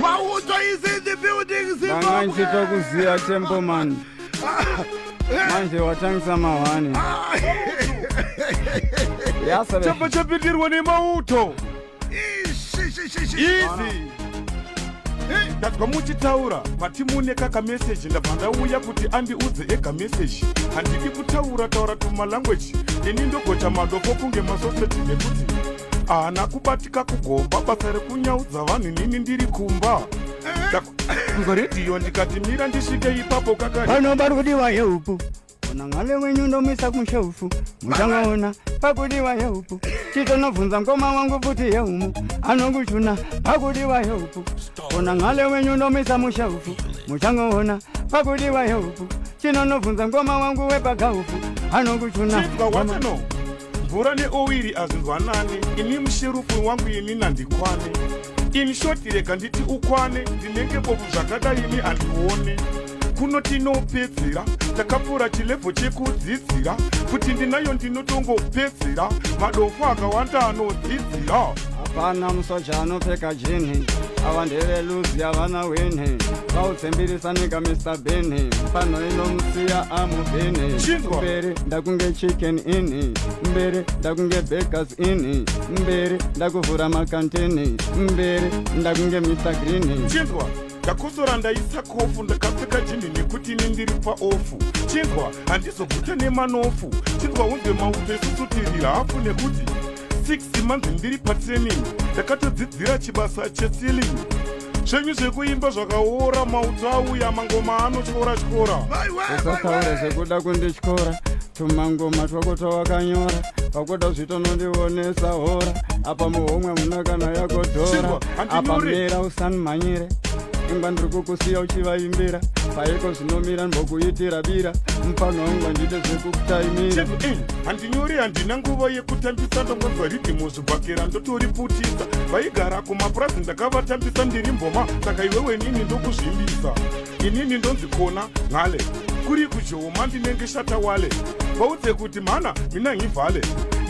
Mauto is in the building. Ndanga ndichitokuziya Temple man. Manje watangisa mahwani. Yasa Chabva chapindirwa nemauto. Easy. Ndazwa muchitaura mati mune kakameseji, ndabva ndauya kuti andiudze ega meseji. Handidi kutaura taura tumalanguage, ini ndogocha madofo kunge masoseji, nekuti haana kubatika kugomba basa rekunyaudza vanhu. Inini ndiri kumba kunzwa redhiyo, ndikati mira ndisvike ipapo kakari. Pano pakudiwa help. Ona ngale wenyu ndomisa kushelf. Muchangaona pakudiwa help. Chitonobvunza ngoma wangu futi yeumu anokuchuna pakudiwa help. Ona ngale wenyu ndomisa mushelf. Muchangaona pakudiwa help. Chinonobvunza ngoma wangu wepagaufu anokuchuna. Chinzwa wachano, mvura neoiri hazvinzwanani. Ini musherufu wangu ini nandikwane. In short, rega nditi ukwane, ndinenge bofu zvakadai, ini handione. Kuno tinopedzera, takapfuura chilevel chekudzidzira kuti ndinayo, ndinotongopedzera madofo akawanda anodzidzira. Hapana musoja anopfeka jean. Ava ndeveluzi, havana win. Vaudzembirisanika Mr Bean, pano inomusiya amubhini. Chinzwa. Mberi ndakunge Chicken Inn, mberi ndakunge Bakers Inn, mberi ndakuvhura makantini, mberi ndakunge Mr Green. Chinzwa, ndakosora, ndaisa cough, ndakapfeka jean nekuti ini ndiri paoff. Chinzwa, handizoguta nemanofu. Chinzwa unzwe, mauto isusu tiri hafu, nekuti 6 months ndiri patraining, ndakatodzidzira chibasa checeiling. Zvenyu zvekuimba zvakaora, mauto auya, mangoma anotyora tyora. Usataure zvekuda kundityora, tumangoma twako twawakanyora pakuda zvitonondionesa hora apa muhomwe muna kana yako dhora. Chingwa, Apa handinyori. mira, usanimhanyire ingwa, ndiri kukusiya uchivaimbira paiko zvinomira ndimbokuitira bira mufano wangu handite zvekutaimira. Chefu, handinyori, handina nguva yekutambisa, ndongonzwa riddim zvibhakera ndotoriputisa. Vaigara kumapurazi ndakavatambisa, ndiri mboma, saka iwewe nini ndokuzvimbisa. Inini ndonzi Kona Ngale, kuri kujoma ndinenge Shatawale. Vaudze kuti mana mina ngivhale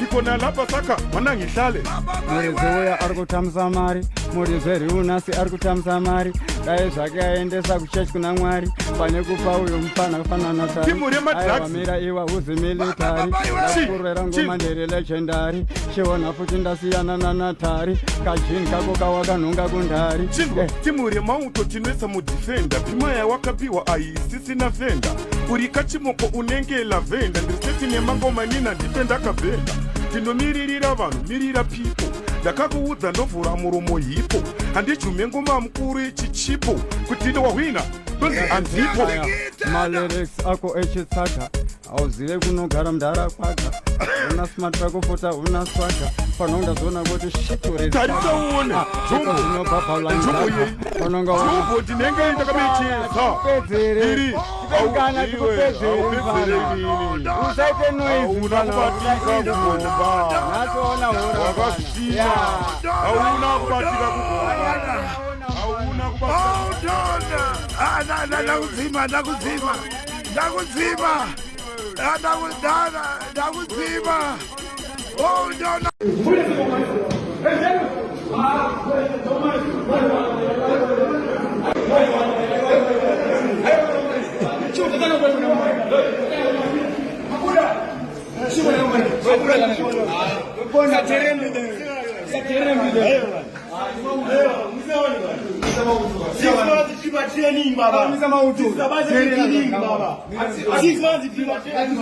ikona lapa, saka mana ngihlale. Muridzi uya ari kutambisa mari, muridzi weriunasi ari kutambisa mari. Dai zvake aendesa kuchechi kuna Mwari pane kupa uyu mufana kufanana. Timu remadrugs. Mira iwa uzi military. Ndakurwera ngoma, ndiri legendary. Chiona futi ndasiyana nanatari, kajini kako kawakanhonga kundari. Chinzwa, timu remauto tinoisa mudefender. Pima yawakapiwa aisisina fenda, uri kachimoko unenge lavender. Ndiri set nemangoma, nina ndife ndakabhenda. Ndinomiririra vanhu, mirira people. Ndakakuudza ndovhura muromo hipo, handijume ngoma mukuru, chichipo kuti wahwina ndonzi handipo. Malyrics ako echitsaga, hauzive kunogara mudhara kwaga. Una smart rakufuta, una swaga, pano ndazoona kuti shiture. Tarisa uone jumbo jumbo yei jumbo ndinenge ndakabechesa. Pedzere. Iri Kana tikupedzere, mfana. Usaite noise. Hauna kubatika kugomba. Nhasiona hora. Wakazvitima, hauna kubatika kugomba, hauna kubatika. Hold on. Ah, ndakudzima, ndakudzima, ndakudzima. Ah, ndakudzima. Hold on. 6 months tichipa training, baba. Tisabate training, baba. 6 months tichipa training.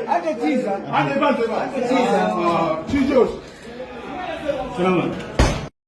Atotiza.